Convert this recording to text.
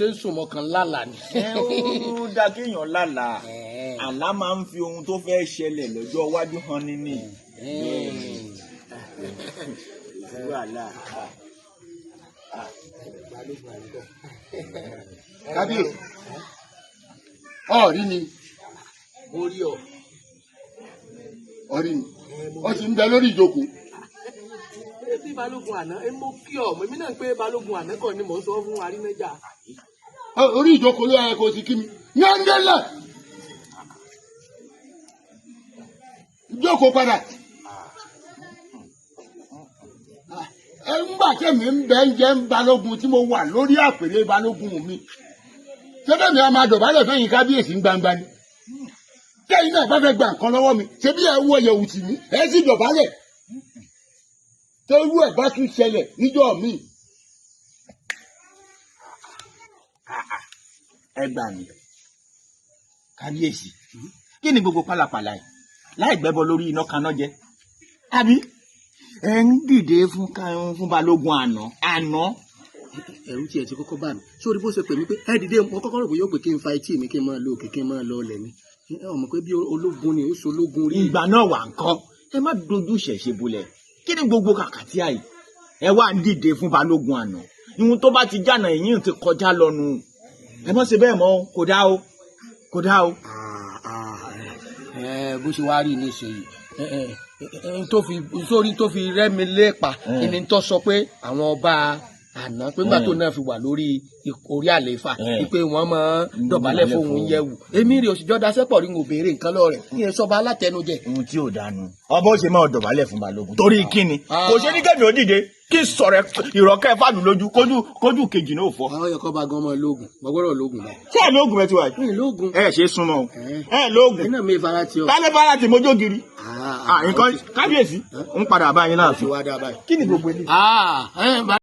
Ṣe ń sùn mọ́kàn lálàá ni. Ẹ ó dáa kéèyàn lálàá. Àlá máa ń fi ohun tó fẹ́ ṣẹlẹ̀ lọ́jọ́ iwájú hàn ní. Wàhálà. Kábíyèsí, ọ̀rí ni. Mo rí ọ. Ọ̀rí ni, ó ti ń bẹ lórí ìjókòó. Bí balógun àná ẹ mọ kí ọ, èmi náà pé balógun àná kọ́ ni mò ń sọ fún Arínájà. Orí ìjókòó ló yẹ kó ti kí mi yángẹ́lẹ̀ jókòó padà. Ẹ ń gbà tẹ̀mí ń bẹ ń jẹ́ ń balógun tí mo wà lórí àpèrè balógun mi, sẹ́fẹ̀mí a máa dọ̀bálẹ̀ fẹ́yìn kábíyèsí ń gbangba ni. Tẹ́yìn náà bá fẹ́ gba nǹkan lọ́wọ́ mi, ṣé bí ẹ wọ yẹ̀wù tì mí, ẹ sì dọ̀bálẹ̀. Torú ẹ̀ bá tún ṣẹlẹ̀ níjọ́ mi. Ẹ gbà mí, kábíyèsí, kí ni gbogbo pálapàla yìí láì gbẹ́bọ lórí iná kaná jẹ? Àbí ẹ ń dìde fún fún balógun àná àná? Ẹ̀rù tiẹ̀ ti kọ́kọ́ bà mí sórí bó ṣe pè mí pé ẹ dìde. Mo kọ́kọ́ rò pé yóò pé kí n fa etí mi, kí n máa lo òkè, kí n máa lọ ọlẹ̀ ni. Ẹ mọ̀ pé bí ológun ni ó so ológun rí. Ìgbà náà wà ńkọ́? Ẹ má dojú ìṣẹ̀ṣe bolẹ̀. Kí ni gbogbo kàkàtí àyè ẹ wá ń dìde fún balógun àná? Ìhun tó bá ti jànà ìyín ti kọjá lọ́nu. Ẹ má ṣe bẹ́ẹ̀ mọ́ o, kò dáa o, kò dáa o. Ẹ bó ṣe wá rí nísìnyí, n tó fi sórí tó fi rẹ́ mi lépa ni tó sọ pé àwọn ọba àná pé nígbà tó náà fi wà lórí orí àlééfà wípé wọ́n máa ń dọ̀bálẹ̀ fóun yẹ̀wù. Èmi rè òsìjọ́ daṣẹ́pọ̀ rí, n ò béèrè nǹkan lọ́wọ́ rẹ̀ kí n sọba alátẹnujẹ. Ohun tí ò dánu ọba ó ṣe máa dọ̀bálẹ̀ fún balógun torí kíni? Kò ṣe ní kẹ́mi ó dìde kí n sọ̀rọ̀ ìrọ̀kẹ́ fàlù lójú kójú kejì náà fọ́. Àwọn yẹn kọ́ bá gan ọmọ lóògùn, mo gbọ́dọ̀ lóògùn báyìí. Ṣé ẹ lóògùn ẹ ti wà yìí? Mi lóògùn. Ẹ ṣe é súnmọ́ o, ẹ lóògùn. Ẹ náà mi fara ti ọ. Kálẹ̀ bára ti mójó giri. Nǹkan kábíyèsí ń padà bá yín láàfin. Ti wá dá báyìí. Kí ni gbogbo eléyìí? Ah, ẹ,